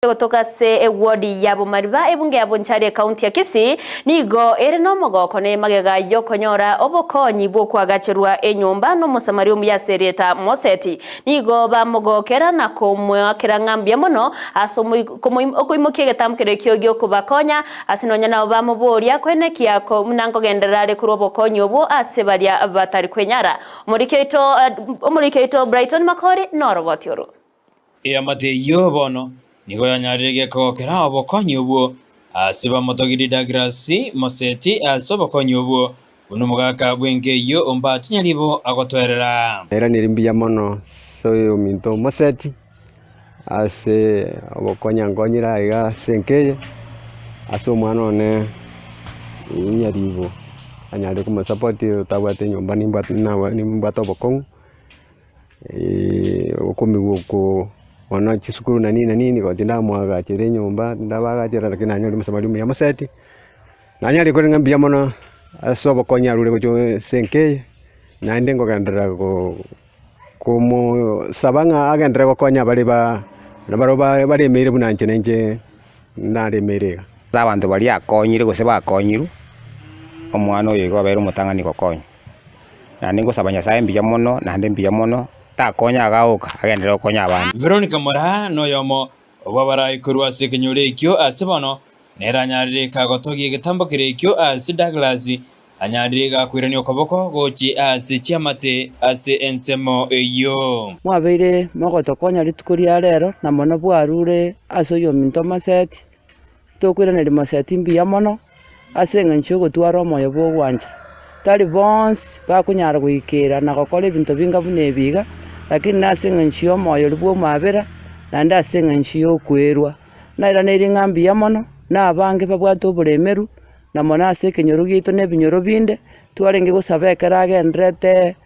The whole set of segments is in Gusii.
Gotoka ase ewodi ya Bomariba, ebunge ya Bonchari ekaunti ya Kisii nigo ere nomogoko ne magega yokonyora obokonyi bw'okoagacherwa enyomba n'Omosamaria omuya ase erieta Moseti. Nigo bamogokera na komoakera ng'a mbuya mono ase okoimokia egetamkero ekio giokobakonya ase nonya nabo bamoboria koenekia buna nkogenderera are korwa obokonyi obwo ase baria batari kwenyara. Omoriki oito Brighton Makori noroboti oro. Eamate eyio bono nigo yanyarire gekogokera obokonyi obwo ase bamotogirie Douglas Moseti ase obokonyi obwo buna omogaka bw'enka eyio Ombati Nyaribo agotoerera. Nairanire mbuya mono ase oyominto Moseti ase obokonyi ankonyire aiga ase enka eye, ase omwana one Nyaribo anyare komosapoti otabwate enyomba nimbwate nimbwate obokong'u. Okomigwa oko bono chisukuru na nini na nini igo tindamoagachera enyomba, tindabagachera lakini nanyore omosamaria omuya moseti, nanyare korenda ng'a mbuya mono ase obokonyi arure gochia ase enka eye, naende nkogenderera go komosaba ng'a agenderere gokonya baria ba nabarabwo ba baremeire buna inche nainche naremeire iga. Ase abanto baria akonyire gose bakonyirwe, omwana oyo igo abeire omotang'ani gokonywa. Naende ngosaba Nyasae mbuya mono, naende mbuya mono, takonya agaoka, agenderere gokonya abande. Veronica Moraa noyomo bw'abarai korwa ase ekenyoro ekio ase bono nere anyarire kagotogia egetambo keria ekio ase Douglas anyarire gakoirania okoboko gochia ase chiamate ase ensemo eyio. Mwabeire mogotokonya rituko ria rero, na mono bwarure ase oyominto Moseti, Tokoiraneria Moseti mbuya mono ase engencho y'ogotwara omoyo bw'ogwancha. Tari bonsi bakonyara goikera na gokora ebinto binga buna ebi iga, lakini nase engencho y'omoyo oria bw'omwabera, naende ase engencho y'okwerwa. Nairaneirie ng'a mbuya mono, na abange babwate oboremeru, na mono ase ekenyoro giaito na ebinyoro binde, twarenge gosaba ekero agenderete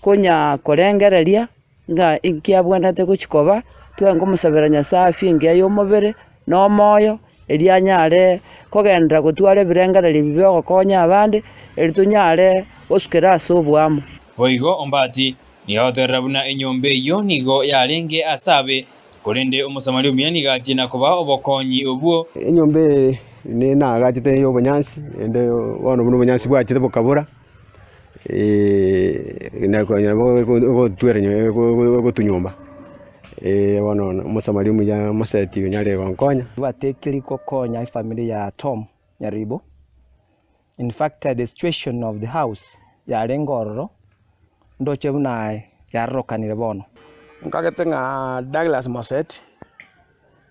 konya korengereria. Ng'a inki abwenerete gochia koba, twange komosabera Nyasae afia engiya y'omobere, na omoyo, erio anyare kogenderera gotwara ebirengererio ebi biogokonya abande, erio tonyare gosukera ase oboamo. Boigo Ombati nigo agotoerera buna enyomba eyio nigo yarenge ase abe, korende Omosamaria omuya nigo achia na kobaa obokonyi obwo. Enyomba eye naagachete y'obonyansi, naende bono buna obonyansi bwachete bokabora. Ogotunyomba bono omosamaria omuya omoseti onyare gonkonya. Batekiri gokonya efamiri ya Tom Nyaribo, in fact the situation of the house yarenge ororo ndoche buna yarorekanire bono. Nkagete ng'a Douglas Moseti,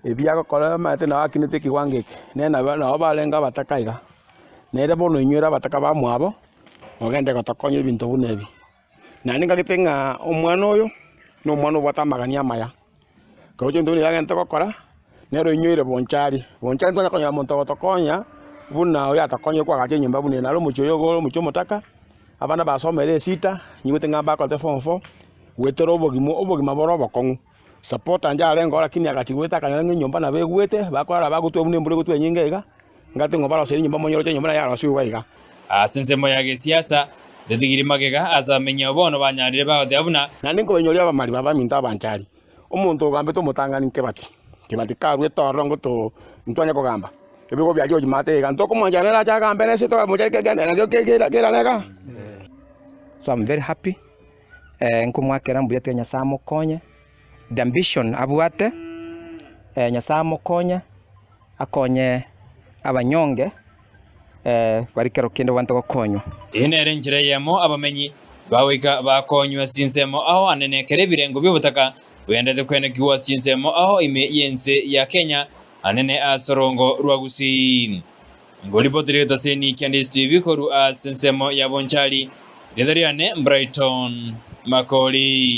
ebi agokora omanyete nabo akinete ekewango eke, nere nabo nabo barenge abataka iga, nere bono inywere abataka bamwabo, ogende gotokonya ebinto buna ebi. Naende nkagete ng'a omwana oyo, na omwana obwate amagani amaya, korwa ebinto buna ebi agente gokora, nere oinywere bonchari, bonchari ntonyara konyora monto ogotokonya, buna oyo atokonyire koagacha enyomba buna eye, naro omochie oyo iga ore omochie omotaka, abana basomere esita, nyigwete ng'a mbakorete form four, goetera obogima obogima bore obokong'u. Supporter inche arenge oo lakini agachia goeta akanyora ng'a enyomba nabo egwete, bakorara bagotwa buna embura egotwa enyinge iga, ngati ng'o baroseire enyomba monyoroche enyomba naye yarosiwe iga iga. Ase ensemo ya gesiasa, tetigiri magega ase abamenyi abo bono banyarire bagoteba buna. Naende nkobainyoria abamari b'abaminto abanchari, omonto ogambete omotang'ani nkebati, kebati karuete ororo ngoto ntwanye kogamba, ebirogo bia George Maate iga, ntokomwancha nere ache agambe nese toramocha nakio kerane iga. So I'm very happy nkomwakera mbuya tiga Nyasae amokonye, the ambition abwate, Nyasae amokonye, akonye abanyonge baria kero kende babwenerete gokonywa. Eye nere enchera eyemo abamenyi bagoika bakonywa ase chinsemo ao anene ekero ebirengo bi'obotaka bigendererete kwenekigwa ase chinsemo ao ime y'ense ya Kenya anene ase orongo rwa Gusii. Ngoripoti rigetaseni kia Ndisi TV korwa ase ensemo ya Bonchari, rieta riane Brighton Makori.